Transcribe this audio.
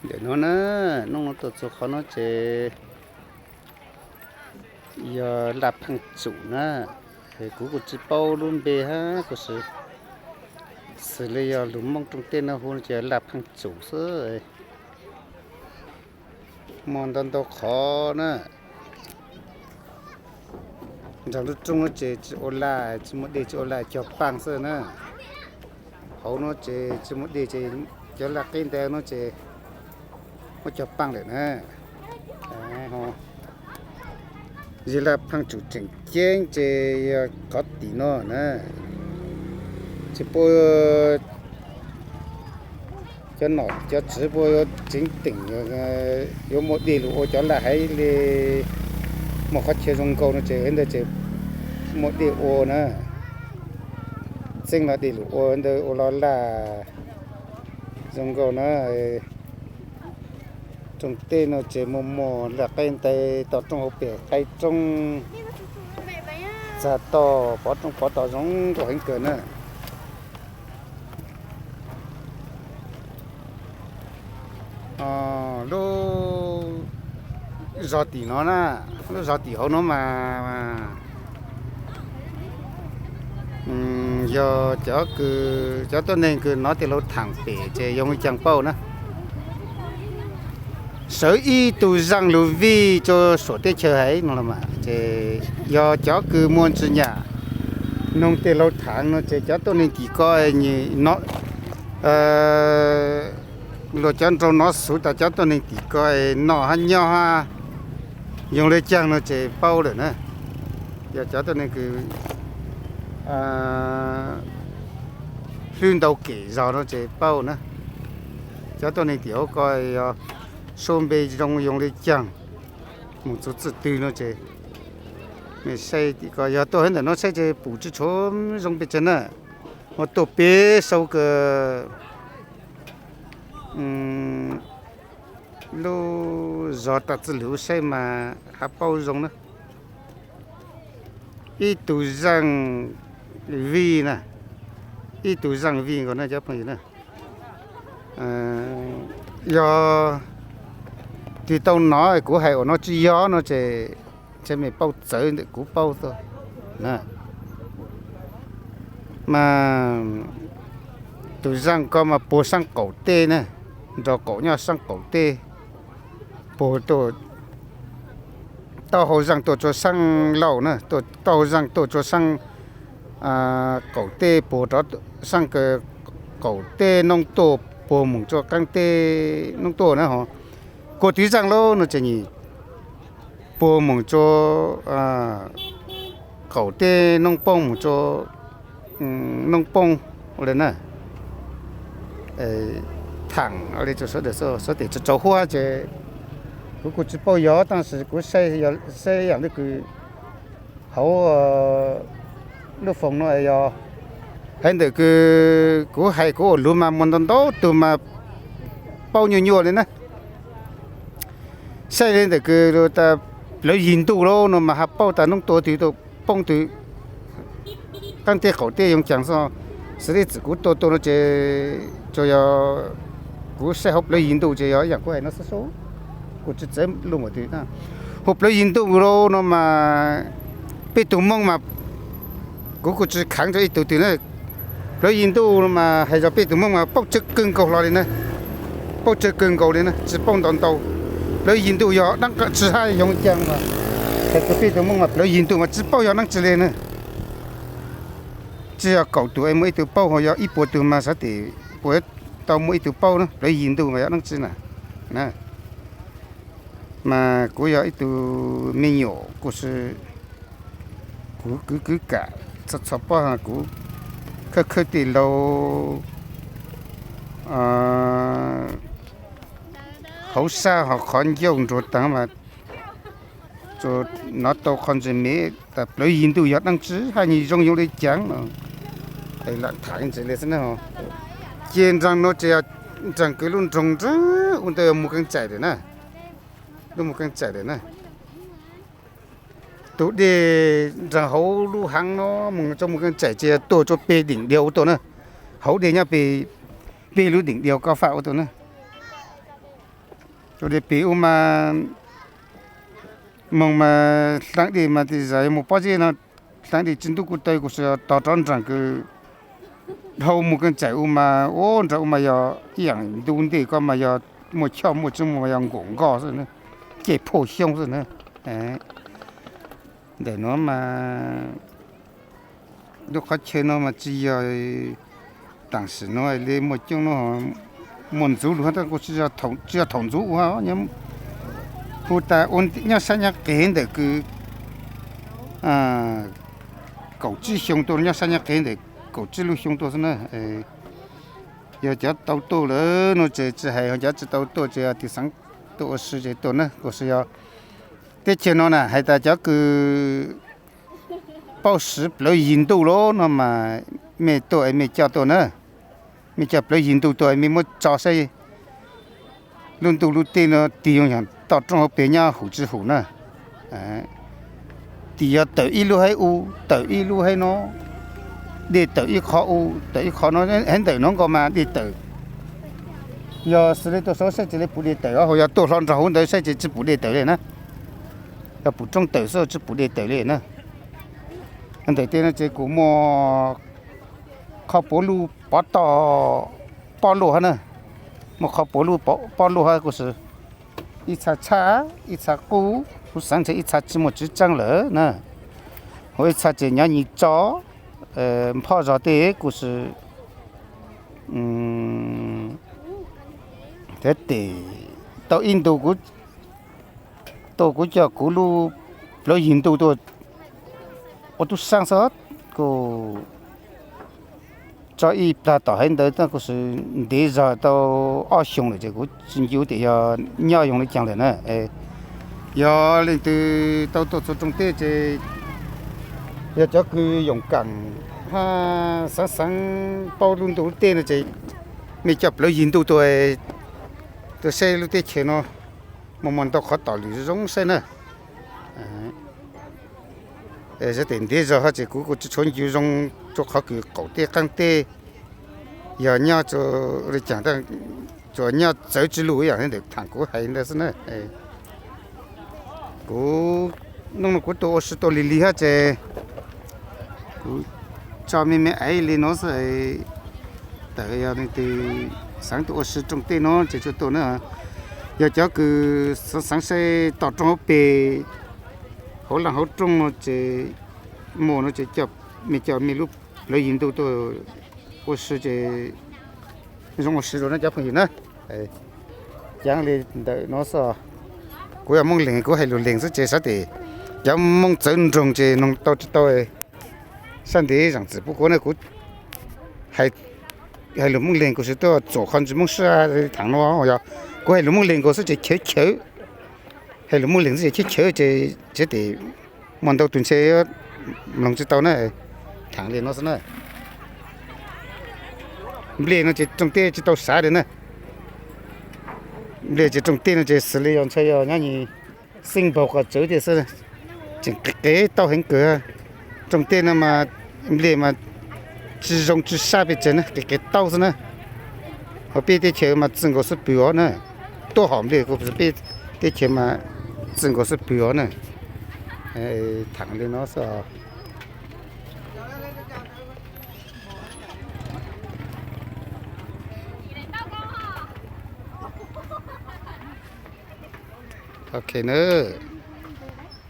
Ntawm no na, nub no tuaj txog qhov no ces yog Laj Pheej Tsum na. Kuv kuj tsis paub lub npe hab, kuv xwv, xws li yog lus Moob rooj tej no hu no ces Laj Pheej Tsum xwb. Muaj ntau ntau qhov na. Nraag lub rooj no ces tsis ua laj, tsis muaj dej tsis ua laj, cog paaj xwb na. Hauv no ces tsis muaj dej ces cov laj qeb ntais no ces muab cog paaj lawm na. Yog Laj Pheej Tsum tseem ceeb ces yog qhov tim no na. Tsis puas cov nom cov tswv puas yuav tseev teem, yuav muaj dej lug ua cov laj haiv li, muaj qhov chaw zoo nkaus no ces ntawd ces muaj dej ua na. Txeeb los dej lug ua ntawd ua los laj zoo nkaus na. Rooj tej no ces muaj muaj laj qeb ntais, toj roob hauv pes qaib roob, txag toj pov roob pov toj zoo nkauj heev kawg na. Lub zog tim no na, lub zog tim hauv no mas yog cov kws, cov tuab neeg kws nov tej lauj thaam pem ces yoo caag paub na. Sawv ib tug zaaj lug vij rua suam teb chaws haiv no los mas ces yog cov kws muaj ntsis nyam noog tej lauj thaam no ces cov tuab neeg tim ko, luag cov nraug nov xov tas cov tuab neeg tim ko noj hab nyob hab yoo le caag no ces paub lawm na. Yog cov tuab neeg kws hlwb ntau kem zog no ces paub na. Cov tuab neeg tim hauv ko yog suab npe zoo yoo le caag, moog txug txij twg no ces mej saib tim ko, yog tuaj hab ntawm no saib ces pum tsi tshuav zoo pes tsawg na. Ho tuaj pem sau kws lub zog tas txij lug saib mas hab paub zoo na. Ib tug zaaj vij na, ib tug zaaj vij nkaus na cov phooj ywg na. Yog twg tau nov kuv hais uas no tsi yog no ces mej paub txawv ntawm kuv paub tuaj. Mas tus zaaj ko mas puag saab qaum teb na, nraug qaum nyob saab qaum teb, puag taub hau zaaj tuaj tsua saab lauj na, taub hau zaaj tuaj tsua saab qaum teb, puag rov saab qaum teb noob tuaj, puag moog tsua qaab teb noob tuaj na ho. Kua tw zaaj lauj no ces puag moog tsua qaum teb noob poob moog tsua noob poob ua le na. Thaam ua le sawv daws xav tes tsaus huab ces kuv kuj tsi paub yog, tab sis kuv saib yaam le kws hauv lub foos no yog hais ntawm kws kuv hais kuv ua luag mas muaj ntau ntau tug mas paub nyuaj nyuaj le na. Saib le ntawm kws plawv yig ntuj lauj no mas hab paub tas noob tuaj twg tuaj poob twg, qaab teb qaum teb yoo caag xwb. Xws le txawm kuv tuaj tuaj no ces tsuas yog kuv saib hauv plawv yig ntuj ces yog yaam kuv hais no xwb, kuj tsi txawv lug npaum twg. Hauv plawv yig ntuj lauj no mas peb tug Moob mas kuv kuj tsi khav rua ib tug twg na. Plawv yig ntuj mas hais zog peb tug Moob mas paub tsawg kawg nkaus hlo le na, paub tsawg kawg nkaus le na, tsi paub ntau ntau. Plawv yig ntuj yog dlaab tsi hab yoo caag mas hais rua peb tug Moob mas plawv yig ntuj mas tsi paub yog dlaab tsi le na. Tsi yog kaum tug es muaj ib tug paub, ho yog ib puas tug mas xav tes puas tau muaj ib tug paub na, plawv yig ntuj mas yog dlaab tsi na. Mas kuv yog ib tug me nyuam kuj, kuv kwv kwv kam txhua txhua pob, kuv khawb khawb tej laug hauv sab ho qhov ncauj nruag taag mas tsuas nov tau qhov ntseeg me tas plawv yig ntuj yog dlaab tsi hab nws zoo yoo le caag no. Lam tham ntseeg le xwb na. Ces nraag no ces yog nraag kws lub nroog nraag ua ntawd yog Mus Keej Tsaim lawm na, lub Mus Keej Tsaim lawm na. Tus dej nraag hauv lub haav no moog rua Mus Keej Tsaim ces yog tuaj rua peg deem diaug ua tuaj na. Hauv dej nyob peg, peg lub deem diaug ko faj ua tuaj na. Ua li pem ub mas moog mas hlaab dej mas tej zag yog moog pob zeb no, hlaab dej tsi ntub kuv taw kuv tsi tog rov nraag kws dhau moog kag tsaim ub mas ub nraag ub mas yog ib yaam ntub ntej ko mas yog muaj choj muaj tsi muaj mas yog nkaum nkoj xwb na, ceg phauj xyoob xwb na. Ntawm nuav mas lub qhov chaw no mas tsi yog taam sim nuav li muaj coob nuav, muaj ntxuv lug hab tab kuj tsi yog thaum ntxuv ua, hu tas ua nyob sab nyab qeeg ntawm kws kaum tsib xyoo tuaj, nyob sab nyab qeeg ntawm kaum tsib lub xyoo tuaj xwb na. Yog cov tau tuaj lawm no ces tsi hais, ho cov tsi tau tuaj ces yog tig xaav tuaj ua si ces tuaj na, kuj tsi yog. Teb chaws no na hais tas cov kws paub siv plawv yig ntuj lawm no mas mej tuaj es mej coj tuaj na, mej coj plawv yig ntuj tuaj es mej muab tso saib lub ntuj lub teb no tig yoo yog toj roob hauv peg nyob hum tsi hum na. Tig yog tawm ib lub haib ub, tawm ib lub haib no, dej tawm ib qho ub, tawm ib qho no, haib ntawm no nkaus mas dej tawm. Yog xws li tuaj saib saib tsi li puv dej tawm, ho yog tuaj hlo nraag hauv ntawd saib ces tsi pum dej tawm li na. Yog pum roob tawm xwb tsi pum dej tawm li na. Ntawm tej no ces kuj muaj qhov puav luj pov toj pob luaj hab na, muaj qhov puav luj pob luaj hab kuj tsi, ib txha tshaj ib txha qub, kuv xaav ntshe ib txha tsi muaj tswv tseeb lawm na, ho ib txha ces nyob nyis tso nphob zog tej kuj tsi. Tes tau ib ntu kuv, tau kuv coj kuv lub plawv yig ntuj tuaj ua tub saab xwb, kuj tso ib plag tom haiv ntawd kuj tsi, ntev zog tau ob xyoos lawm ces kuv tsi ncu tias yog nyob zoo li caag lawm na. Yog leej twg tau tuaj txug Rooj Teb ces yog cov kws yoom kaam hab xaav xaav paub lub ntuj lub teb no ces mej coj plawv yig ntuj tuaj, tuaj saib lub teb chaws no muaj muaj ntau qhov tom lwm zoo saib na. Xav tias ntev zog hab ces kuv kuj tsi tshua ncu zoo rua qhov kws qaum teb qaab teb yog nyob li caag, tsuas nyob txawv tsi lug ib yaam li ntawm thaam kuv hais ntawd xwb na. Kuv, nub nua kuv tuaj ua si tuaj lig lig hab ces kuv tso me me aiv li nuav xwb. Tawm yog leej twg xaav tuaj ua si Rooj Teb nuav ces tsuas tuaj na. Yog cov kws xaav xaav saib toj roob hauv peg, hauv laaj hauv rooj no ces muaj no ces mej coj mej lub plawv yig ntuj tuaj ua si ces zoo ua si rua na cov phooj ywg na. Caav li ntawm nuav xwb. Kuv yog Moob Leeg kuv hais lug leeg xwb ces xav tias cov Moob txawv nroog ces noog tau tsi tau. Sab ntev zaam txim pub kuv na, kuv hais lug Moob Leeg kuv tsi tuaj txuam qhov ntsis Moob sab thaam nuav. Yog kuv hais lug Moob Leeg kuv xwb ces chawv chawv, hais lug Moob Leeg xwb ces chawv chawv ces tsis tes muaj ntau tug ntshe mloog tsi tau na. Thaam li nuav xwb na. Nplej no ces Rooj Teb tsi tau sav li na. Nplej ces Rooj Teb no ces xws li yog ntshe yog nyob nyis xeeb npaug qos tsawv tej xwb, tseem qis qis taub heev kawg. Rooj Teb no mas nplej mas tsi zoo tsi sab pes tsawg na, qis qis taub xwb na. Ho peb teb chaws mas txwj nkaus xub pwg os na. Tuab hom nplej kuv peb teb chaws mas txwj nkaus xub pwg os na. Thaam li no xwb. Ok na.